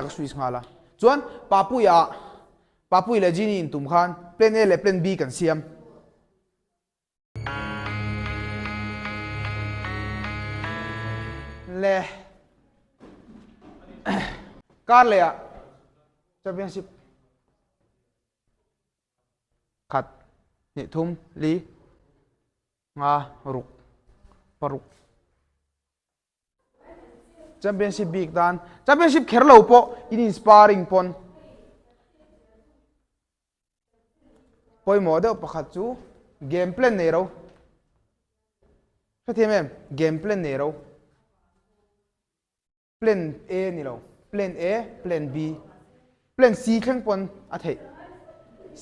Ka switch nghal a. Chuan Papuia Papui leh Genie in tum khan plan A leh plan B kan siam. Le kar leh ah championship khat hnih thum li nga ruk paruk Championship bik tan championship kher lo pawh in inspiring pawn pawimawh deuh pakhat chu game plan nei ro hrethiam em game plan nei ro plan A ni lo plan A plan B plan C thleng pawn a theih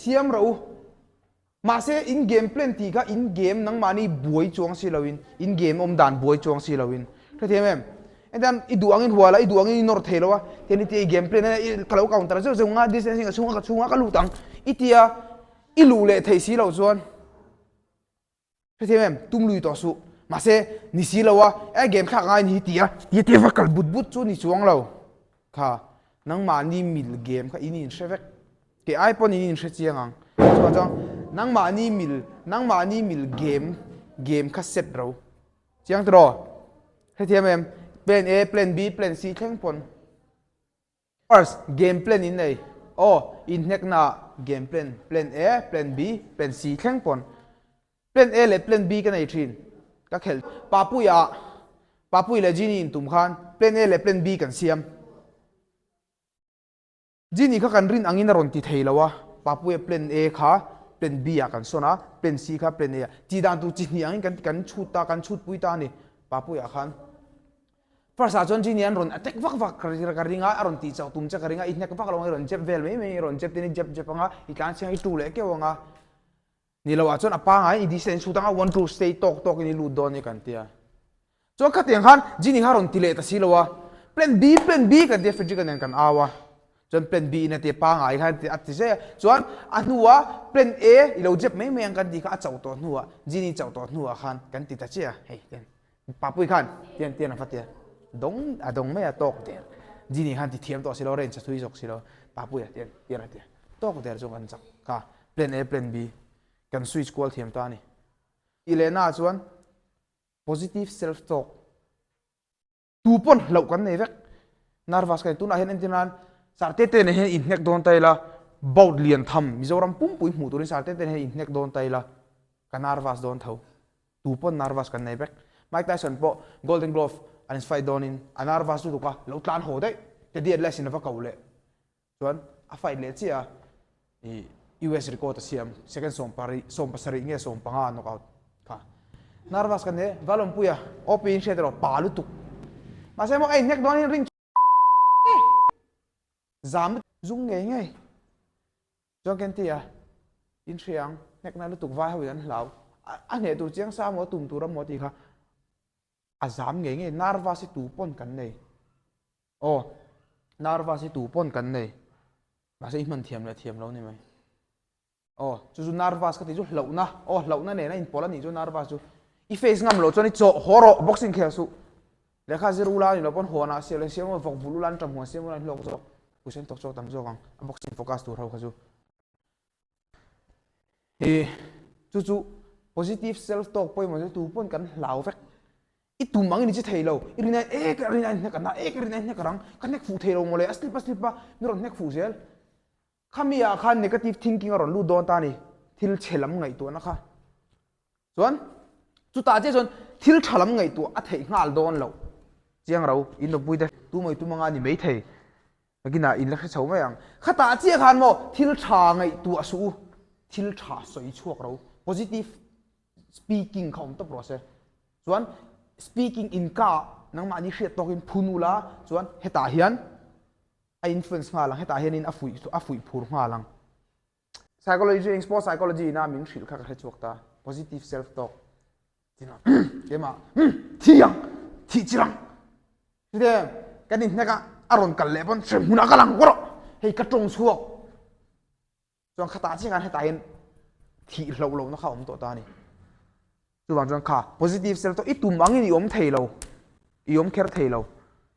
siam ro u Mahse, in game plan tih kha in game nangmahni buai chuang si loin, in game awm dan buai chuang si loin. Hrethiam em? Entian i duh angin hual a, i duh angin i nawr thei lo a, tian i tia i game plan a, i ka lo counter zeuh zeuh nga, distancing a chhunga ka chhunga ka lut ang i tia i luh leh theih si loh chuan hrethiam em? Tum lui tawh suh. Mahse, ni si lo a, e game thlak ngai ni hi tia, tia tia va kal but but chu ni chuang lo. Kha, nangmahni mil game kha in inhre vek. Kei ai pawn in inhre chiang ang. Chuvang chuan nangmahni mil, nangmahni mil game, game kha set ro. Chiang tiraw? Hrethiam em? Plan A, plan B, plan C thleng pawn. First, game plan in nei. Aw, inhnekna ah game plan, plan A, plan B, plan C thleng pawn. Plan A leh plan B ka nei thin. Ka khelh. Papuia, Papui leh Genie in tum khan plan A leh plan B kan siam. Genie kha kan rin angin a rawn ti thei lo a, Papuia plan A kha plan B ah kan sawn a, plan C kha plan A ah. Tih dan tur chi hnih angin kan kan chhut ta, kan chhut pui ta a ni Papuia khan. First ah chuan Genie an rawn attack vak vak ka ring a, a rawn tih chauh tum che ka ring a, i hnek vak lo ang, i rawn jab vel mai mai, i rawn jab ten i jab jab ang a, i tlan chhiang i tu leh keuh ang a. Ni lo ah chuan a pangai i distance chhut anga one two stay tawk tawk in i lut dawn ni kan tia. Chuan khatiang khan Genie kha rawn ti leh ta si lo a, plan B plan B kan tia Frederick-a nen kan au a, chuan plan B in a tia pangai khan a ti zel a, chuan a hnuah plan A i lo jep mai mai ang kan tih kha a chauh tawh hnuah Genie chauh tawh hnuah khan kan ti ta chiah a, hei tian Papui khan tian tian a va tia dawng a dawng mai a tawk der Genie khan ti thiam tawh si lo range a thui zawk si lo Papuia tian tian a tia tawk der chu kan chak kha Plan A plan B kan switch kual thiam ta a ni. Tih leh naah chuan positive self talk tu pawn hlauh kan nei vek. Nervous ka ni. Tunah hian entir nan Sarte te nen hian inhnek dawn ta ila bout lian tham Mizoram pumpui hmuh turin Sarte te nen hian inhnek dawn ta ila ka nervous dawn tho. Tu pawn nervous kan nei vek. Mike Tyson pawh Golden Glove an fight dawnin a nervous lutuk a, lo tlan haw daih. Teddy Atlas in a va ko leh. Chuan a fight leh chiah a, i US record a siam, second sawmpari, sawmpasarih nge sawmpanga knock out kha. Nervous ka ni, Valawmpuia OP in hriat erawh pa lutuk. Mahse maw a inhnek dawn hian ring zam zung ngei ngei. Chuan Kenty a in hria ang, hnekna lutuk vai ho in an hlau. A hneh tur chiang sa maw, tum tur a maw tih kha a zam ngei ngei, nervous hi tu pawn kan nei. Aw, nervous hi tu pawn kan nei. Mahse i hman thiam leh thiam lo ni mai. Aw, chu chu nervous ka tih chu hlauhna, aw hlauhna nena inpawlh a nih chu nervous chu. I face ngam loh chuan i chawh haw rawh, boxing khel suh. Lehkha zir ula ni lo pawn huanah siam leh siam emaw vawk vul ula an ṭam huan siam ula an hlawk zawk. Puisen tawk chawk tam zawk ang, a boxing focus tur ho kha chu. I chu chu positive self talk pawimawh chu tu pawn kan hlau vek. I tum angin i che thei lo, i rin aiin e ka rin aiin hnek a na, e ka rin aiin hnek a rang, ka hnek fuh thei lo mawle, a slip a slip a, mi rawn hnek fuh zel. Khami ah khan negative thinking a rawn lut dawn ta a ni, thil chhe lam ngaihtuahna kha. Chuan chutah chiah chuan thil tha lam ngaihtuah a theih nghal dawn loh. Chiang ro, in nupui te tu mai tum anga ni maithei. Nakinah in la hre chho mai ang. Khatah chiah khan maw thil tha ngaihtuah suh u, thil tha sawi chhuak ro, positive speaking kha awm tawp rawh se. Chuan speaking in ka nangmahni hriat tawkin phun ula chuan hetah hian a influence nghal ang, hetah hianin a fuih a fuih phur nghal ang. Psychology eng sports psychology ina min hrilh kha ka hre chhuak ta, positive self talk tina keimah thi ang thih chirang chute kan inhnek a a rawn kal leh pawn hrem hmunah ka lang rawh hei ka tawng chhuak chuan khatah chiah khan hetah hian thih hloh lohna kha awm tawh ta a ni. Chuvang chuan kha positive self talk i tum angin i awm thei lo, i awm kher thei lo,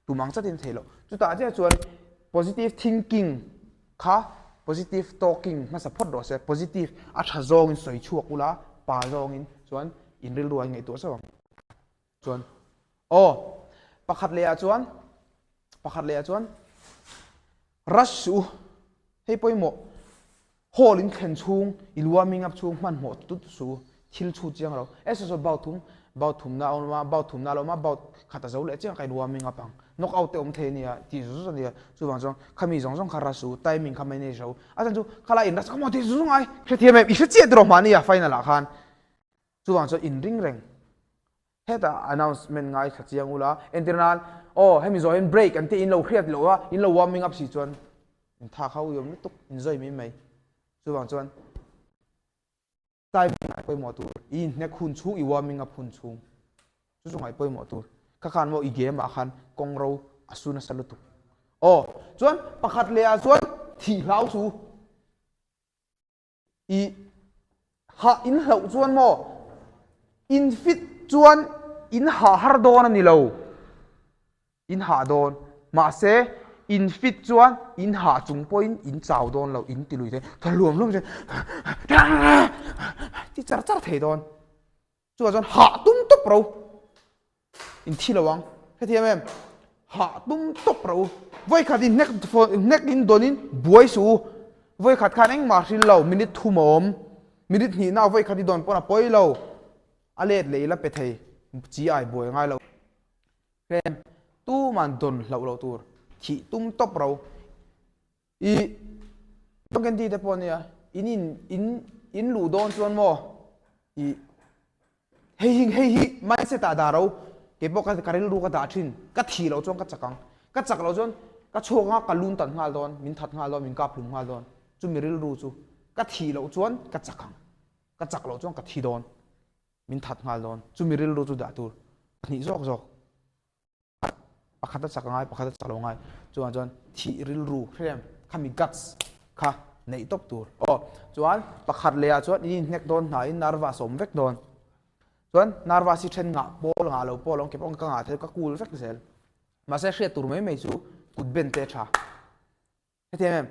tum ang chatin thei lo. Chutah chiah chuan. Positive thinking kha positive talking hmasa phawt rawh se. Positive a tha zawngin sawi chhuak ula, pa zawngin chuan in rilru a ingaihtuah zauh ang. Chuan aw pakhat leh ah chuan pakhat leh ah chuan rush suh u hei pawimawh hall in thlen chhung i warming up chhung hmanhmawh tut suh u thil chhut chiang lo e saw saw bout thum bout thum na a awm a bout thum na a lo awm a bout khat a zo leh chiang kha in warming up ang knock out te awm thei ania tih zut zut ania chuvang chuan khami zawng zawng kha rush suh u timing kha manage ro a chhan chu khalai in rush kha maw tih zut zut ngai hrethiam em i hre chiah tiraw mahni a final ah khan Chuvang chuan inring reng. Hetah announcement ngaithla chiang ula, entir nan, aw hemi zawh hian break an tih in lo hriat loh a, in lo warming up si chuan in tha kha uiawm lutuk, in zawi mai mai. Chuvang chuan timing ngaih pawimawh tur, i inhnek hun chhung, i warming up hun chhung chu chu ngaih pawimawh tur. Kha khan maw i game ah khan kawng ro a su nasa lutuk. Aw chuan pakhat leh ah chuan thih hlau su. I hah in hlauh chuan maw in fit chuan in hah har dawn a ni lo, in hah dawn mahse in fit chuan in hah chung pawhin in chau dawn lo, in ti lui thei tha hluam hluam chuan ti char char thei dawn. Chuvang chuan hah tum tawp ro in thi lo ang. Hetiang em? Hah tum tawp ro. Vawi khat in hnek hnek in dawn in buai suh u. Vawi khat khan engmah hril lo, minute thum a awm. Minute hnih na vawi khat i dawn pawn a pawi lo. A let leh i la pe thei. Chi ai buai ngai lo. Hrem tuman dawn hlauh loh tur. Thih tum tawp ro. I Candy te pawh ania in in in in luh dawn chuan maw i hei hi hei hi mindset ah dah ro kei pawh ka ka rilru ka dah thin ka thih loh chuan ka chak ang ka chak loh chuan ka chhuak anga ka lun tan nghal dawn min that nghal dawn min kap hlum nghal dawn chumi rilru chu ka thih loh chuan ka chak ang ka chak loh chuan ka thi dawn min that nghal dawn chumi rilru chu dah tur pahnih zawk zawk. Pakhat a chak ngai, pakhat a chak lo ngai. Chuvang chuan thih rilru hrem khami guts kha neih tawp tur. Aw, chuan pakhat leh ah chuan in inhnek dawn hnaiin nervous a awm vek dawn. Chuan nervous hi then ngah pawl ngah lo pawl a awm kep awm ka ngah thei ka cool vek zel. Mahse hriat tur mai mai chu kut ben te a tha. Hetiang em?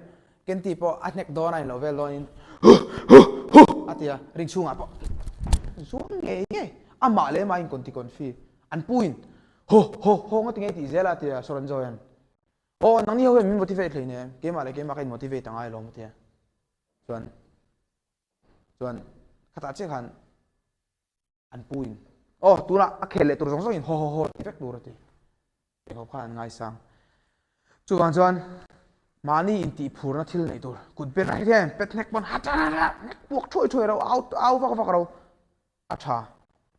Kenty pawh a hnek dawn a inlo vel dawnin huh huh huh a ti a, ring chhungah pawh zuang ngei ngei amah leh amah a inkawn ti kawn fi. An pu in ho ho ho nga ti ngei tih zel a ti a Soran Joy-a'n. Aw nangni ho hian min motivate hlei nen keimah leh keimah ka in motivate a ngai alawm a ti a. Chuan chuan khatah chiah khan An pu in, Aw, tunah a khel leh tur zawng zawng in haw haw haw ti vek tur a ti. Engho khan an ngaisang. Chuvang chuan mahni intihphurna thil neih tur kut ber ah hian pet hnek pawn hat hat hat hnek puak thuai thuai ro, au au vak vak ro a tha.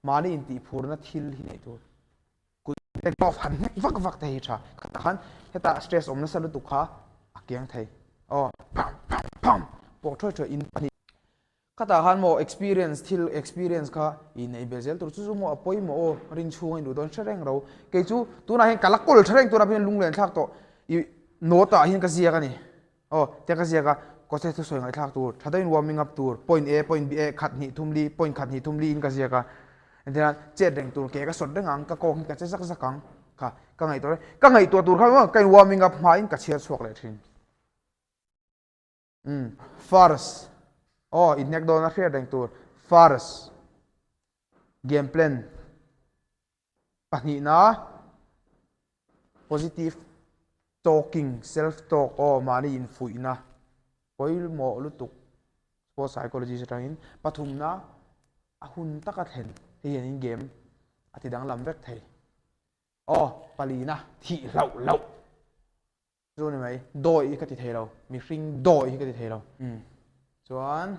Mahni intihphurna thil hi neih tur kut ber glove han hnek vak vak te hi tha. Khatah khan hetah stress awm nasa lutuk kha a kiang thei. Aw, pham pham pham puak thuai thuai in pahnih. Khatah khan maw experience thil experience kha i neih belh zel tur chu chu maw a pawimawh aw rin chhung a induh dawn hre reng ro. Kei chu tunah hian ka la kawl tha reng tunah hian lunglen thlak tawh i note ah hian ka ziak a ni. Aw tiang ka ziak a coaches thusawi ngaihthlak tur tha deuhin warming up tur point A point B A khat hnih thum li point khat hnih thum li in ka ziak a. Engtin chet reng tur ke ka sawt reng ang ka kawng hi ka che zak zak ang kha ka ngaihtuah reng ka ngaihtuah tur kha maw ka in warming up hmain ka chhiar chhuak leh thin. Umm first aw inhnek dawn a hriat reng tur first game plan pahnihna positive talking self talk aw mahni infuihna pawimawh lutuk sports psychologist atangin pathumna a hun taka thlen hei hian in game a ti danglam vek thei aw palina thih hlauh loh. Chu ni mai, dawi hi ka ti thei lo, mihring dawi hi ka ti thei lo. Umm. Chuan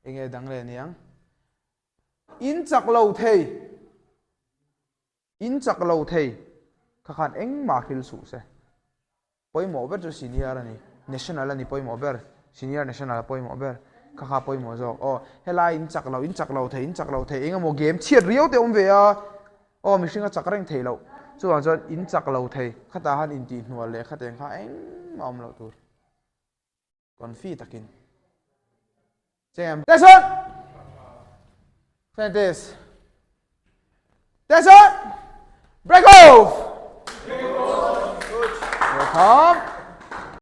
enge dang leh niang? In chak lo thei, in chak lo thei kha khan engmah hril suh se. Pawimawh ber chu senior a ni, national a ni pawimawh ber, senior national a pawimawh ber, kha kha pawimawh zawk. Aw, helai in chak lo, in chak lo thei, in chak lo thei, engemaw game chhiat riau te awm ve a. Aw mihring a chak reng theih loh chuvang chuan in chak lo thei khatah han intih hnual leh khateng kha engmah awm loh tur confi takin Cheng Tesson Scientist Tesson Break off Welcome.